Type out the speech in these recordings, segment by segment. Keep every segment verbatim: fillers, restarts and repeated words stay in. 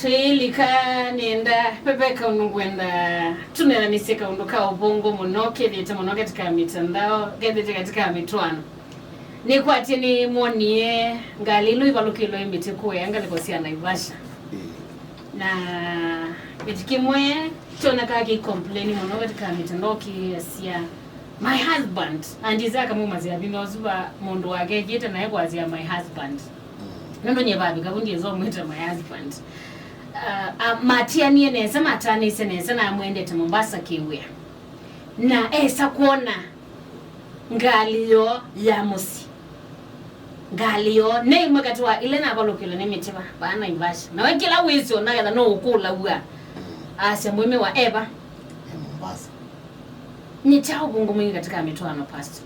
Ĩlika nĩenda, veve kaũndũ ngwenda tũneenanĩsye kaũndũ ka ũvũngũ mũno kethĩĩte mũno katika mitandao, kethĩĩte katika mĩtwaano. Nĩkwatye nĩmwonie ngalĩ ĩla ĩvalũkĩlwe ĩ mĩtĩ kũea ngalĩko sya Naivasha. Ĩĩ. Na kĩtu kĩmwe kyonekaa kĩ complain mũno katika mitandao kĩasya, "My husband." And ĩsa akamumasya vinya ũsu va mũndũ wake ĩkĩte naye kwasya, "My husband." Mm. Nũndũ nyie vavika vu ndiesa ũmwĩta my husband. Uh, uh, matianie nesa, matanĩisye nesa, na amwendete Mombasa kĩwĩa. Na esa kwona ngalĩ yoo ya mũsyĩ. Ngalĩ yoo nĩ ĩmwe katĩ wa ila navalũkĩlwe nĩ mĩtĩ va, vaa Naivasha. Nawe kĩla wĩsĩ ona ketha no ũkũlaw'a. Asya mũĩmĩwa e va? E Mombasa. Nĩ kyaũ ũvũngũ mwingĩ katika mĩtwaano, Pastor?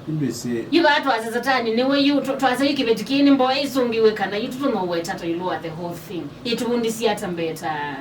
Ĩndĩ sĩ- Yu vaa twasya Satani nĩwe yu, twa- twasya yu kĩveti kĩĩ nĩ mboya ĩsũngĩwe kana yu tũtũnoweta tũilũa the whole thing. Ĩtũvundisye ata mbee ta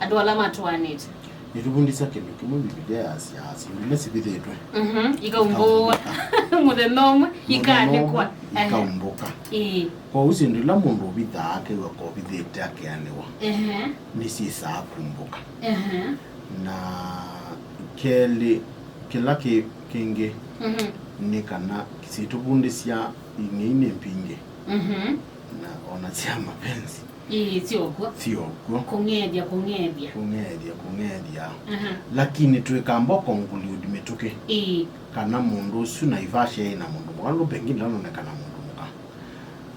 andũ ala matwaanĩte? Ĩtũvundisya kĩndũ kĩmwe Mbivilia yasyaa, syĩndũ ila sivithĩtwe Mhm, ikaumbũwa. Mũthenya ũmwe, mũthenya ũmwe ikanĩkwa. Ehe. Ikaumbũka. Ĩĩ. Kwoou syĩndũ ila mũndũ ũvithaa akew'a kovithĩte akeanĩwa, Ehe. Nĩsyĩsaa kumbũka. Ehe. Na kelĩ, kĩla kĩ- kĩngĩ Mhm. nĩ kana syĩtũvundĩsya ing'ei nĩ mbingĩ Mhm. na ona sya mapenzi. Ĩĩ, syokw'o. Syokw'o. Kũng'ethya, kũng'ethya. Kũng'ethya, kũng'ethya. Aha. Lakini twĩkamba conclude mĩtũkĩ Ĩĩ. kana mũndũ ũsu Naivasha ĩ na mũndũ mũka, nũndũ pengine ndanonekana mũndũ mũka.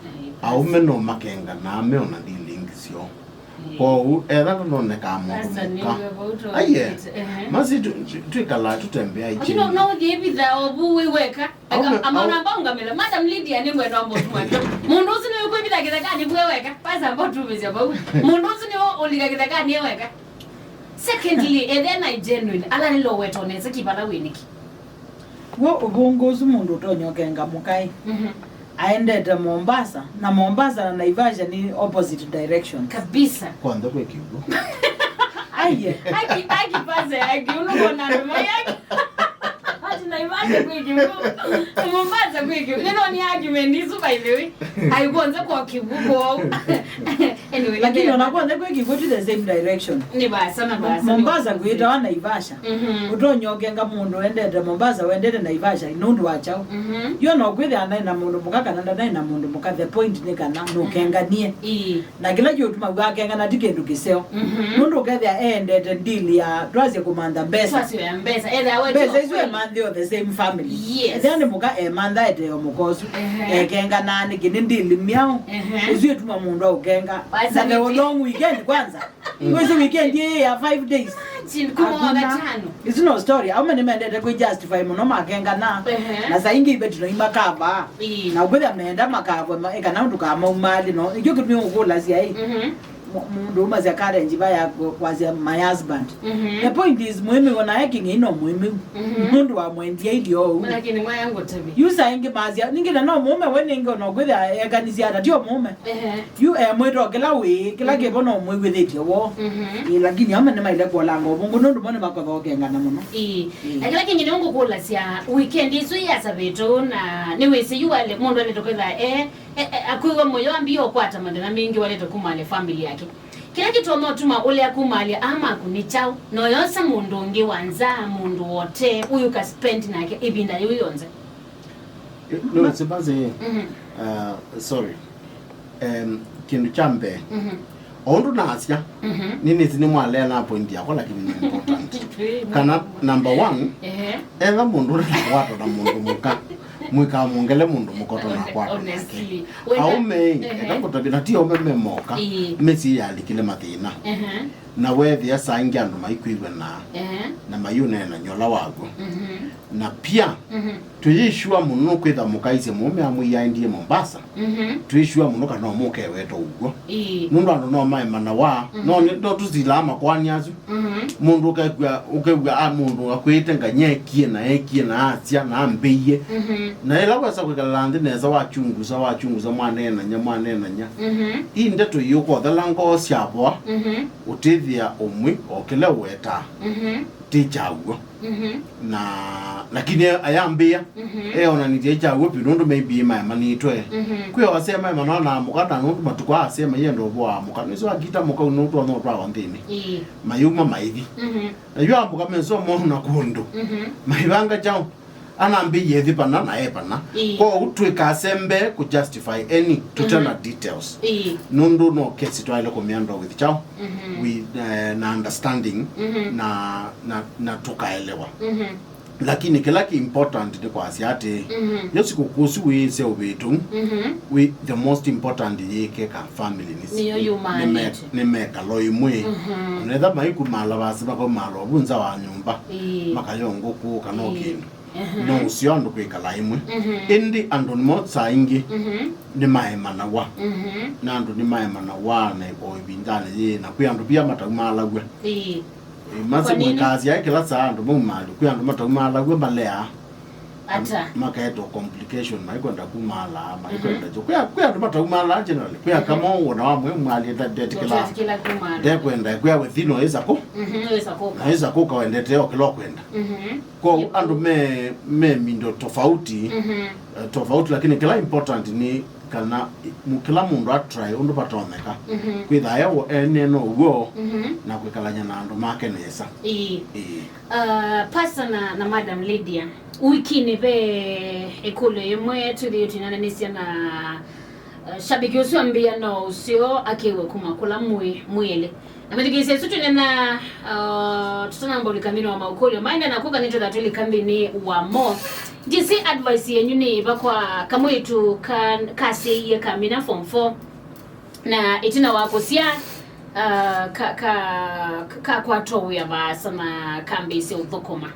Ĩĩ, Aũme no makenganaa meona ndilingĩ syoo. Ĩĩ. Kwoou, etha ndanonekaa mũndũ Pastor, mũka. Nĩwe vau twaĩkĩte. Aiye, Ehe. Masi tu- tu- twĩkalaa tũtembeaa Lakini ikyeni. No ũthiĩ vitha ovu wĩ weka. Eka, Aume- ama au- namba ũngamĩle. Madam Lydia, nĩngwenda ũmũtuma kĩo. Mũndũ ũsu nĩwĩkwĩvitha kĩthekanĩ vwe weka. Basi amba ũtumĩsya vau. Mũndũ ũsu nĩwe ũlika kĩthekanĩ e weka. Secondly, ethĩa na genuine, ala nĩlo wetonese kĩvala wĩ nĩkĩ? W'o ũvũngũ ũsu mũndũ ũtonya ũkenga mũkaĩ. Mhm. Aendete Mombasa, na Mombasa na Naivasha nĩ opposite directions. Kabisa. Kwanthe kwĩ kĩw'ũ. Aiye. Aki, aki pase, aki, ũnũkona andũ mai aki. Ati Naivasha kwĩ kĩw'ũ. Mombasa kwĩ kĩw'ũ. Nĩno nĩ argument isu, by the way. Aikwonza kwa kĩw'ũ kwoo. Anyway, Lakini ona kwanthe kwĩ kĩw'ũ ti the same direction. Nĩ vasa na vasa. Mombasa kwĩtawa Naivasha. Mhm. Ũtonya ũkenga mũndũ wendete Mombasa, wendete Naivasha, nũndũ wa kyaũ? Mhm. Yo no kwĩthĩa naĩ na mũndũ mũka kana ndanaĩ na mũndũ mũka, the point nĩ kana nũkenganie. Ĩĩ. Na kĩla kĩũtuma wĩakengana ti kĩndũ kĩseo. Mhm. Nũndũ ũkethĩa eendete deal ya twasye kũmantha mbesa. Twasye ya mbesa. Ethĩa we Mbesa ti isu emanthĩo the same family. Yes. Ethĩa nĩ mũka emantha eteo mũka ũsu. Ehe. Ekenganaa nĩkĩ nĩ deal myaũ. Ehe. Ĩsu ĩtuma mũndũ aũkenga. Basi Na the nĩkĩ? Long weekend kwanza. Wĩsĩ weekend ĩĩ ya five days. Imagine, kuma wa Hakuna. Gatano. Isu no story. Aume nĩmendete kwĩ justify mũno makengana. Ehe. Na saa ingĩ ivetino imakavaa. Ĩĩ. Na ũkwĩthĩa meenda makavwe ma- ĩkana ũndũ kamaumalĩ no. Nĩkyo kĩtumi ũkũlasya ĩ. Mhm. Mu- Mũndũ umasya Karen njiva ya ku- kwasya my husband. Mhm. The point is, mũĩmĩu onae kĩng'ei no mũĩmĩu. Mhm. Nũndũ wa mwendia ilio ũu. Lakini mwaya ngũtavye. Yu saa ingĩ masya, ningĩ na no mũũme we ningĩ ona ũkwĩthĩa ekanisya ata, ti o mũũme. Ehe. Yu emwĩta o kĩla wĩ, kĩla kĩvo no mwĩw'ĩthĩtye woo. Mhm. Ĩ, lakini amwe nĩmaile kũolanga ũvũngũ nũndũ mo nĩmakotha ũkengana mũno. Ĩĩ. Ĩĩ. Na kĩla kĩngĩ nĩũngũkũlasya, weekend isu yasavĩtũ na nĩwĩsĩ yu wale mũndũ alĩte kwĩtha e, e, e, akwĩw'a mũyo ambie ũkwata mathĩna mingĩ walĩte kumalya family yake. Kĩla kĩtonya ũtuma ũlea kumalya aa maku nĩ kyaũ, na ũyosa mũndũ ũngĩ wa nza, mũndũ wote ũyũ ka spend nake ĩvinda yĩu yonthe? Nũsĩ basi, Mhm. uh, sorry. Em, kĩndũ kya mbee, Mhm. o ũndũ naasya, Mhm. nĩnĩsĩ nĩmwalea na point yakwa, lakini nĩ important. Kana number one, Ehe. etha mũndũ ũla nakwatwa na mũndũ mũka, mwĩkamwongele mũndũ mũka ũtonakwatwa nake. Honestly. Wenda- Aume, Ehe. eka ngũtavye, na ti aume me moka, Ĩĩ. mĩsyĩ yalikile mathĩna. Ehe. Na weethĩa saa ingĩ andũ maikwĩw'anaa, Ehe. na mayũneenany'a ũla waw'o. Mhm. Na pia, Mhm. twĩyĩshua mũno nũkwĩtha mũkaisye mũũme amwĩaendie Mombasa. Mhm. Twĩshua mũno kana ũmũkeweta ũw'o. Ĩĩ. Nũndũ andũ no maemanawa, Mhm. no nĩ- no tũsilaa makoani asu. Mhm. Mũndũ ũkew'a, ũkew'a a mũndũ akwĩte ngany'a ekie na ekie na asya na ambĩie. Mhm. Na ĩla wesa kwĩkala nthĩ nesa wachunguza, wachunguza, mwaneenany'a, mwaneenany'a. Mhm. Ii ndeto iũkothela ngoo syavoa, Mhm. ũtĩthĩa ũmwi o kĩla ũwetaa. Mhm. ti kyaw'o. Mhm. Na lakini ayambĩa, mhm, eonanĩtye kyaw'o pi nũndũ maybe maemanĩtwe. Mhm. Kwĩ o asya maemana na mũka na nũndũ matukũ aa asya maienda ũvũa mũka. Nĩsĩ wakita mũka nũndũ ona ũtwawa nthĩnĩ. Ĩĩ. Mayuma maithi. Mhm. Na yu amũka mesomo na kũndũ. Mhm. Maivanga kyaũ. Anambĩie ethi pana na e pana. Ĩĩ. Kwoou twĩkasembe kũ justify any tũte na, mhm, details. Ĩĩ. Nũndũ no kesi twaĩle kũmĩandwa with kyaũ. Mhm. With, eh, na understanding, mhm, na, na, na tũkaelewa. Mhm. Lakini kĩla kĩ important nĩ kwasya atĩ, mhm, yo sikũkũ ũsu wĩĩsya ũvĩtu, mhm, wĩ the most important yĩkeka family nĩ, nĩyo yumanĩte, nĩme-, nĩmekalo ĩmwe. Mhm. Onetha maikumala vasi makaumala ovu nza wa nyũmba, ĩĩ, makayo ngũkũ kana, ĩĩ, kĩndũ. Mhm. No ũseo andũ kwĩkala ĩmwe. Mhm. Ĩndĩ andũ nĩmo saa ingĩ, mhm, nĩmaemanawa. Mhm. Na andũ nĩmaemanawa na o ĩvindanĩ yĩĩ, na kwĩ andũ pia mataumalaw'a. Ĩĩ. Ĩ, masi. Kwa nini? Mwĩkasya kĩla saa andũ maumalĩ, kwĩ andũ mataumalaw'a maleaa. Ata? Makaetwa complication, maikwenda kumala, maikwenda, mhm, kyo. Kwĩ, kwĩ andũ mataumalaa generally. Kwĩ, mhm, kama wona wa mwe mwalĩ nda-, ndetikĩla. Ndetikĩla kumala. Ndekwenda, kwĩ awe thino ĩsa kũ? Mhm, ĩsa kũka. Na ĩsa kũka wendete o kĩla ũkwenda. Mhm. Kwoou andũ me, me mindo tofauti, mhm, eh, tofauti, lakini kĩla important nĩ kana i-, mu-, kĩla mũndũ atry ũndũ vatonyeka. Mhm. Kwĩthaa e wo ene no w'o, mhm, na kwĩkalany'a na andũ make nesa. Ĩĩ. Ĩĩ. Uh, Pastor na, na Madam Lydia, wikinĩ ve ĩkũlyo yĩmwe twĩthĩĩtwe twĩnananĩsya na, uh, shabiki ũsu ambĩa no ũseo akĩwe kuma kũla mwĩ, mwĩlĩ. Na mĩthikĩĩsya ĩsu twĩnena, uh, tũtanamba ũlika nthĩnĩ wa maũkũlyo maenda na kũka nĩtwĩtha twĩlika nthĩnĩ wamo. Ndyĩsĩ advice yenyu nĩ ĩva kwa kamwĩĩtu ka-, kasyaiie kamina form four. Na ĩtina wa kũsya, uh, ka, ka, kakwatwa wĩa vaasa na kambĩĩsya ũthũkũma.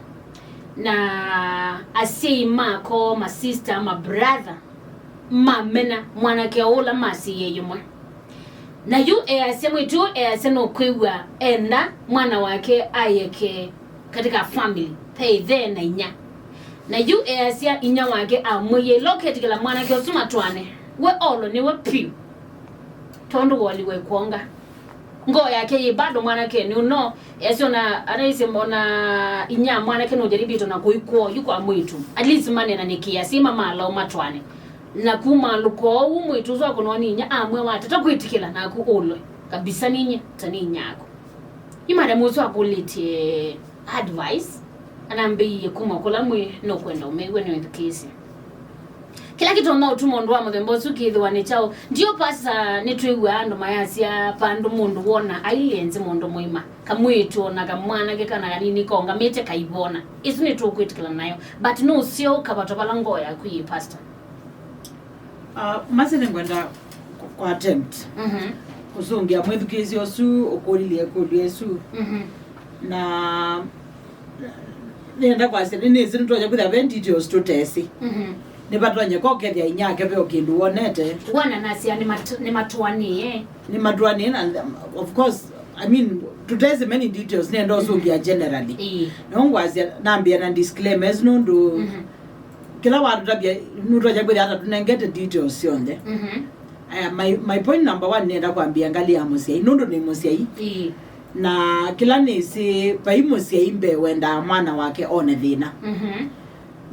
Na asyai mako, ma sister, ma brother, mamena mwanake ũla masyaiie yũmwe. Na yu easya mwĩĩtu, easya nũkwĩw'a enda mwana wake ayeke katika family, ve ĩthe na inya. Na yu easya inya wake amwĩie, ĩla ũketĩkĩla mwanake ũsu matwaane, we olwe nĩwe piũ, tondũ woliwe kwonga. Ngoo yake yĩ bado mwanakenĩ ũno, easya ona anaisye ona inya mwanake nũjaribĩtwe na kũikwoo yu kwa mwĩĩtu. At least manena nĩkĩ asyai mamala ũmatwaane. Na kuma lũkoo ũu mwĩĩtu ũsu akũnwa nĩ inya amwĩa watata kwĩtĩkĩla naku ũlwe. Kabisa ninyie ta nĩ inyaku. Yu madam ũsu akũlĩtye advice, anambĩie kuma kũla mwĩ nũkwenda ũmĩw'e nĩwĩthukĩĩsye. Kĩla kĩtonya ũtuma ũndũ wa mũthemba ũsu kĩthĩwa nĩ kyaũ? Ndio pasa nĩtwĩw'aa andũ mayasya vandũ mũndũ wona ailyĩ nzĩ mũndũ mũima, kamwĩĩtu ona kamwanake kana kanini kaũngamĩte kaivona. Ĩsu nĩtũkwĩtĩkĩla nayo. But nũseo ũkavata vala ngoo yaku yĩ, Pastor. Uh, masi nĩngwenda ku-, ku attempt, mhm, kũsũngĩa mwĩthukĩĩsya ũsu ũkũlilye ĩkũlyo ĩsu. Mhm. Na nĩenda kwasya, nĩ-, nĩnĩsĩ nĩtonya kwĩthĩa ve details tũtesĩ. Mhm. Nĩvatonye kokethya inyake ve o kĩndũ wonete. Wana nasya nĩmat-, nĩmatũanĩe. Nĩmatũanĩe na, of course, I mean, tũtesĩ many details, nĩenda ũsũngĩa generally. Ĩĩ. Nĩw'o ngwasya nambĩa na disclaimers nũndũ, mhm, kĩla watũtavya, nũtonya kwĩthĩa ata tũnengete details syonthe. Mhm. Aya, my, my point number one, nĩenda kwambĩa ngalĩ ya mũsyai, nũndũ nĩ mũsyai. Ĩĩ. Na kĩla nĩsĩ, vai mũsyai mbee wendaa mwana wake one thĩna. Mhm.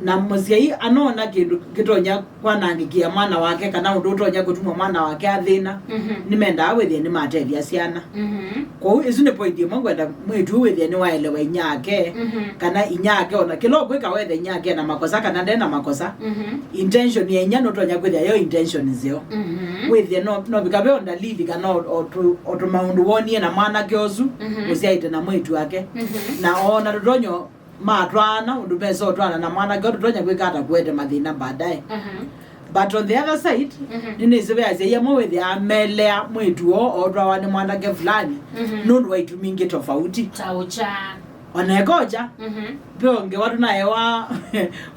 Na mũsyai anoona kĩndũ kĩtonya kwanangĩkĩa mwana wake, kana ũndũ ũtonya kũtuma mwana wake athĩna, mhm, nĩmendaa wĩthĩe nĩmatethya syana. Mhm. Kwoou, ĩsu nĩ point ĩmwe ngwenda mwĩĩtu ũũ wĩthĩe nĩwaelewa inya ake, mhm, kana inya ake ona kĩla ũkwĩka wethe inya ake na makosa kana nde na makosa. Mhm. Intention ya inya nũtonya kwĩthĩa yo intention nzeo. Mhm. Wĩthĩe no, no vika ve o ndalili kana o, o tũ-, o tũmaũndũ wonie na mwanake ũsu, mhm, ũsyaĩte na mwĩĩtu wake. Mhm. Na ona tũtonyo matwaana, ũndũ mesa ũtwaana na mwanake ũũ tũtonya kwĩka ata kũete mathĩna baadaye. Mhm. But on the other side, mhm, nĩnĩsĩ ve asyai amwe wĩthĩaa melea mwĩĩtu woo otwawa nĩ mwanake fulani, mhm, nũndũ wa itumi ingĩ tofauti. Ta ũkya. Ona eka ũkya, mhm, ve ũngĩ watũnaewa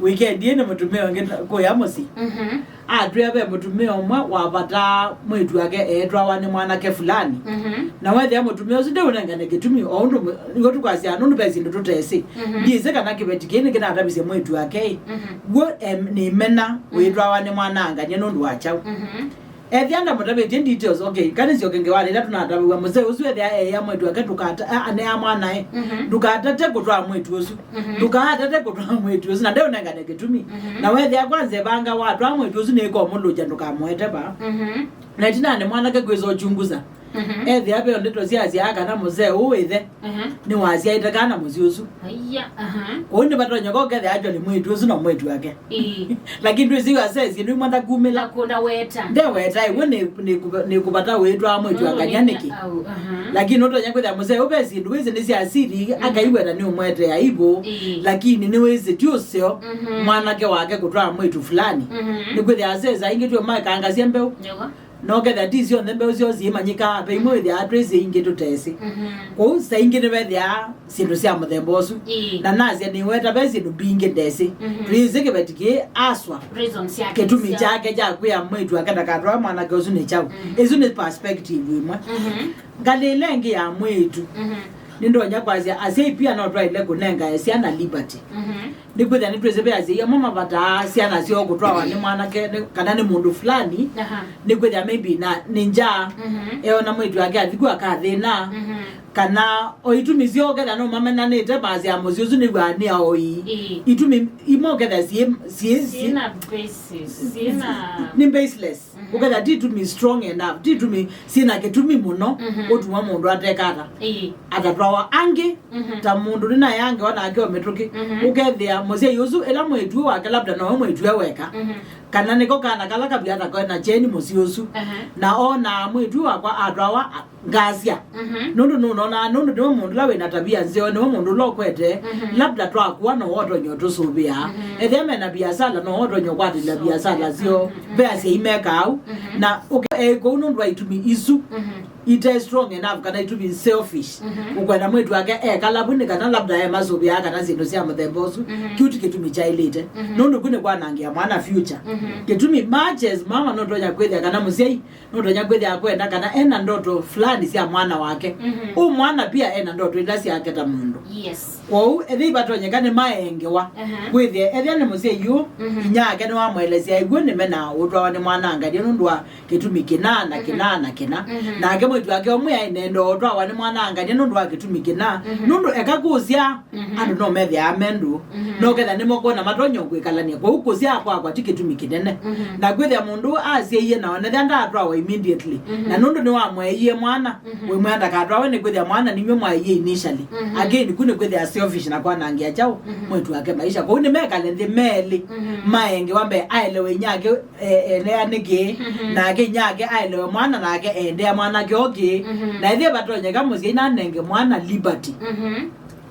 weekend ĩĩ nĩ mũtumĩa ũngĩ kũya mũsyĩ. Mhm. Atwĩa ve mũtumĩa ũmwe wavataa mwĩĩtu wake eetwawa nĩ mwanake fulani. Mhm. Na wethĩa mũtumĩa ũsu ndeũnengane kĩtumi, o ũndũ mũ-, nĩw'o tũkwasya, nũndũ ve syĩndũ tũtesĩ. Mhm. Ndiĩsĩ kana kĩveti kĩĩ nĩkĩnatavisye mwĩĩtu wake-ĩ. Mhm. W'o, em, nĩmena, mhm, wĩtwawa nĩ mwana angany'a nũndũ wa kyaũ. Mhm. Ethĩa ndamũtavĩtye details, okay, kana syoke ngewanĩ ĩla tũnatavĩw'a, mũsee ũsu ethĩa eĩa mwĩĩtu wake ndũkata-, a-, anea mwanae, Mhm. ndũkatate kũtwaa mwĩĩtu ũsu. Mhm. Ndũkatate kũtwaa mwĩĩtu ũsu, na ndeũnengane kĩtumi. Mhm. Na wethĩa kwanza ĩvanga watwaa mwĩĩtu ũsu nĩĩkomũlũkya ndũkamũete vaa. Mhm. Na ĩtinanĩ mwanake kwĩsa ũchunguza. Mhm. Ethĩa veo ndeto syasyaa kana mũsee ũũ wĩthe Mhm. nĩwasyaĩte kana mũsyĩ ũsu. Aya, aha. Kũu nĩvatonyeka ũkethĩa actually mwĩĩtu ũsu no mwĩĩtu wake. Ĩĩ. Lakini ndwĩsĩ yu asesi nĩu mwana kumĩla. Nakũnda weta. Ndeweta, ĩw'o nĩ, nĩ kũva-, nĩ kũvata wĩtwaa mwĩĩtu wa ngania nĩkĩ? Au, aha. Lakini ũtonya kwĩthĩa mũsee ũve syĩndũ wĩsĩ nĩ sya siri, Mhm. akaiweta nĩ ũmwete aibu. Ĩĩ. Lakini nĩwĩsĩ ti ũseo Mhm. mwanake wake kũtwaa mwĩĩtu fulani. Mhm. Nĩkwĩthĩa asesi aingĩ tuo makangasya mbeũ. Nĩw'o. No ketha ti syonthe mbeũ syoo syĩmanyĩkaa, ve imwe wĩthĩaa twĩsĩ ingĩ tũtesĩ. Mhm. Kwoou saa ingĩ nĩvethĩaa syĩndũ sya mũthemba ũsu. Ĩĩ. Na nasya nĩweta ve syĩndũ mbingĩ ndesĩ. Mhm. Twĩsĩ kĩveti kĩĩ aswa. Reason syake kĩtumi nĩ sya- kyake kya kwĩa mwĩĩtu ake ndakatwaa mwanake ũsu nĩ kyaũ. Mhm. Ĩsu nĩ perspective ĩmwe. Mhm. Ngalĩ ĩla ĩngĩ ya mwĩĩtu. Mhm. Nĩndonya kwasya asyai pia no twaĩle kũnengae syana liberty. Mhm. Nĩkwĩthĩa nĩtwĩsĩ ve asyai amwe mavataa syana syoo kũtwawa nĩ mwanake nĩ-, kana nĩ mũndũ fulani. Aha. Nĩkwĩthĩa maybe na nĩ ngya Mhm. eona mwĩĩtu wake athiku akathĩna. Mhm. Kana o itumi syoo ketha no mamenanĩte masya mũsyĩ ũsu nĩw'aa nĩ aoi. Ĩĩ. Itumi imwe ketha syĩ, syĩ, syĩ Sina basis, sina nĩ baseless. Mhm. Ũketha ti itumi strong enough, ti itumi syĩna kĩtumi mũno Mhm. ũtuma mũndũ atekata. Ĩĩ. Atatwawa angĩ Mhm. ta mũndũ nĩnayangewa nake o mĩtũkĩ. Mhm. Ũkethĩa mũsyai ũsu ĩla mwĩĩtu wake labda nowe mwĩĩtu e weka. Mhm. Kana nĩko kana kala kavia takoe na kyeni mũsyĩ ũsu. Aha. Na onaa mwĩĩtu wakwa atwawa a-, ngasya. Mhm. Nũndũ nũnonaa, nũndũ nĩwe mũndũ ũla wĩna tavia nzeo, nĩwe mũndũ ũla ũkwete, Mhm. labda twakua no wotonyo tũsũvĩa. Mhm. Ethĩa mena biasala no wotonyo kwatĩla So, biasala syoo. Mhm, mhm. Ve asyai mekaa au. Mhm. Na ũke-, e kũu nũndũ wa itumi isu. Mhm. Ite strong enough kana itumi selfish. Mhm. Ũkwenda mwĩĩtu wake ekala vu nĩ kana labda emasũvĩaa kana syĩndũ sya mũthemba ũsu. Mhm. Kĩu ti kĩtumi kyaĩlĩte. Mhm. Nũndũ ku nĩ kwanangĩa mwana future. Mhm. Kĩtumi matches mama nũtonya kwĩthĩa kana mũsyai nũtonya kwĩthĩa kwenda kana ena ndoto fulani sya mwana wake. Mhm. Ũ mwana pia ena ndoto ila syake ta mũndũ. Yes. Kwoou ethĩi vatonyeka nĩ maengewa. Aha. Kwĩthĩa ethĩa nĩ mũsyai yu, Mhm. inyake nĩwamwelesya ĩw'o nĩmena ũtwawa nĩ mwana angania nũndũ wa kĩtumi kĩna na Mhm. kĩna na kĩna. Mhm. Nake mwĩĩtu wake ũmwe aĩ nenda ũtwawa nĩ mwana angania nũndũ wa kĩtumi kĩna. Mhm. Nũndũ eka kũsya, Mhm. andũ no methĩaa me ndũũ. Mhm. No ketha nĩmo kwona matonya kwĩkalany'a. Kwoou kũsya kwakwa ti kĩtumi kĩnene. Mhm. Na kwĩthĩa mũndũ asyaie na onethĩa ndaatwawa immediately. Mhm. Na nũndũ nĩwamweeie mwana, Mhm. wĩmwĩa ndakatwawe nĩ kwĩthĩa mwana nĩnyw'e mwaĩie initially. Mhm. Again, ku nĩ kwĩthĩa selfish na kwanangĩa kyaũ Mhm. mwĩĩtu wake maisha. Kwoou nĩmekale nthĩ melĩ, Mhm. maengewa mbee aelewe inyake e-, elea nĩkĩ, Mhm. nake inyake aelewe mwana nake endea mwanake okĩ. Mhm. Na ĩthĩ vatonyeka mũsyai nanenge mwana liberty. Mhm.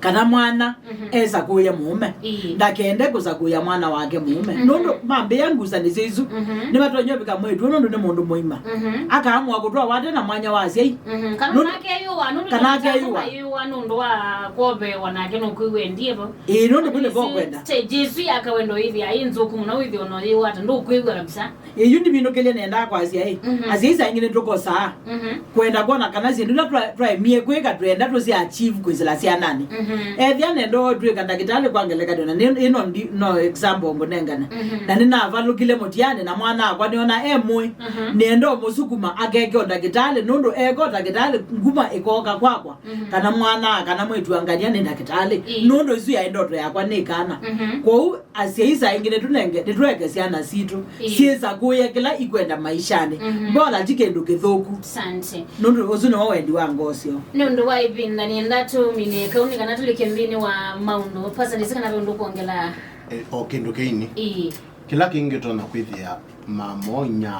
Kana mwana Mhm. esakũĩe mũũme. Ĩĩ. Ndakende kũsakũĩa mwana wake mũũme. Mhm. Nũndũ mambĩa ngusanĩsyo isu, Mhm. nĩvatonya ũvika mwĩĩtu nũndũ nĩ mũndũ mũima. Mhm. Akaamũa kũtwawa ate na mwanya wa asyai. Mhm. Kana Nũndũ- nake yũa, nũndũ kana nake yũa. Yũa nũndũ wa kwovewa nake nũkwĩw'a endie vo. Ĩĩ, nũndũ kũnĩ vo kwenda. Stage isu ya kawendo ĩthĩa ĩ nzũku mũno wĩthĩwa no yĩwata ndũkwĩw'a kabisa. Ĩĩ, yu ndivinũkĩlye nendaa kwasya ĩ. Mhm. Asyai saa ingĩ nĩtũkosaa. Mhm. Kwenda kwona kana syĩndũ ila twa-, twaemie kwĩka twenda tũsya achieve kwĩsĩla syananĩ. Mhm. Ethĩa nenda o twĩka ndakĩtalĩ kwa ngelekany'o na nĩ-, ĩno ndi-, no example ngũnengane. Mhm. Na nĩnavalũkile mũtianĩ na mwana akwa nĩona e mũĩ. Mhm. Nĩenda ũmũsukuma akeke o ndakĩtalĩ nũndũ eka o ndakĩtalĩ nguma ĩkoka kwakwa. Mhm. Kana mwana kana mwĩĩtu angania nĩ ndakĩtalĩ. Ĩĩ. Nũndũ isu yaĩ ndoto yakwa nĩ kana. Mhm. Kwoou asyai saa ingĩ nĩtũnenge, nĩtũeke syana sitũ Ĩĩ. syĩsakũĩe kĩla ikwenda maishanĩ. Mhm. Mbola ti kĩndũ kĩthũku. Asante. Nũndũ ũsu nĩwo wendi wa ngoo syoo. Nĩ ũndũ wa ĩvinda nĩenda tũminĩe kau nĩ kana tũlike nthĩnĩ wa maũndũ. Pastor, ndĩsĩ kana ve ũndũ ũkwongela. E, o kĩndũ kĩini. Ĩĩ. Kĩla kĩngĩ ũtonya kwĩthĩa mama inya,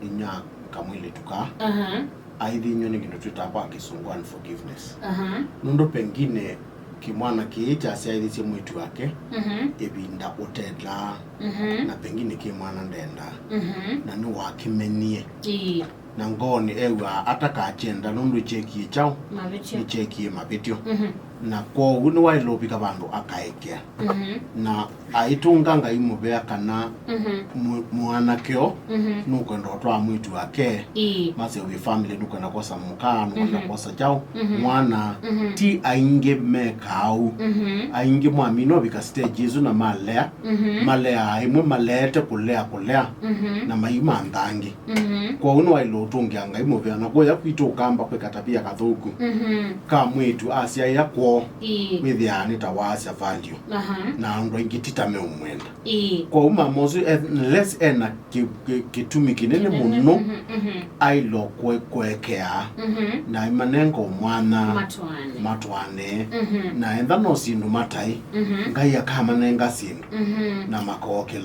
inya kamwĩlĩtu kaa, Aha. aithinywe nĩ kĩndũ twĩtaa kwa Kĩsũngũ unforgiveness. Aha. Nũndũ pengine kĩmwana kĩĩ kyasyaĩthisye mwĩĩtu wake Mhm. ĩvinda ũtethaa, Mhm. na pengine kĩ mwana ndendaa, Mhm. na nĩwakĩmenie. Ĩĩ. Na ngoonĩ ew'aa atakakyenda nũndũ kyekie kyaũ? Mavĩtyo. Nĩkyekie mavĩtyo. Mhm. Na kwoou nĩwaĩle ũvika vandũ akaekea. Mhm. Na aitũnga Ngai mũvea kana Mhm. mũ- mwanake o Mhm. nũkwenda ũtwaa mwĩĩtu wake Ĩĩ. maseũvye family, nũkwenda kwosa mũka, nũkwenda Mhm. kwosa kyaũ Mhm. mwana. Mhm. Ti aingĩ mekaa ũu. Mhm. Aingĩ mwamina ũvika stage ĩsu na malea, Mhm. maleaa ĩmwe maleete kũlea kũlea Mhm. na maima nthangĩ. Mhm. Kwoou nĩwaĩle ũtũngĩa Ngai mũvea, na kũya kwitũ Ũkamba kwĩ katavia kathũku Mhm. ka mwĩĩtu asyaĩa kwoo Ĩĩ. wĩthĩaa nĩ ta waasya value Aha. na andũ aingĩ ti ta meũmwenda. Ĩĩ. Kwoou mama ũsu, unless ena kĩ- kĩ- kĩtumi kĩnene Kĩnene, mũno, mhm, mhm. aĩle kwe- kũekea Mhm. na aimanenga ũmwanya Matwaane. matwaane Mhm. na entha no syĩndũ mataĩ Mhm. Ngai akamanenga syĩndũ Mhm. na makookĩla.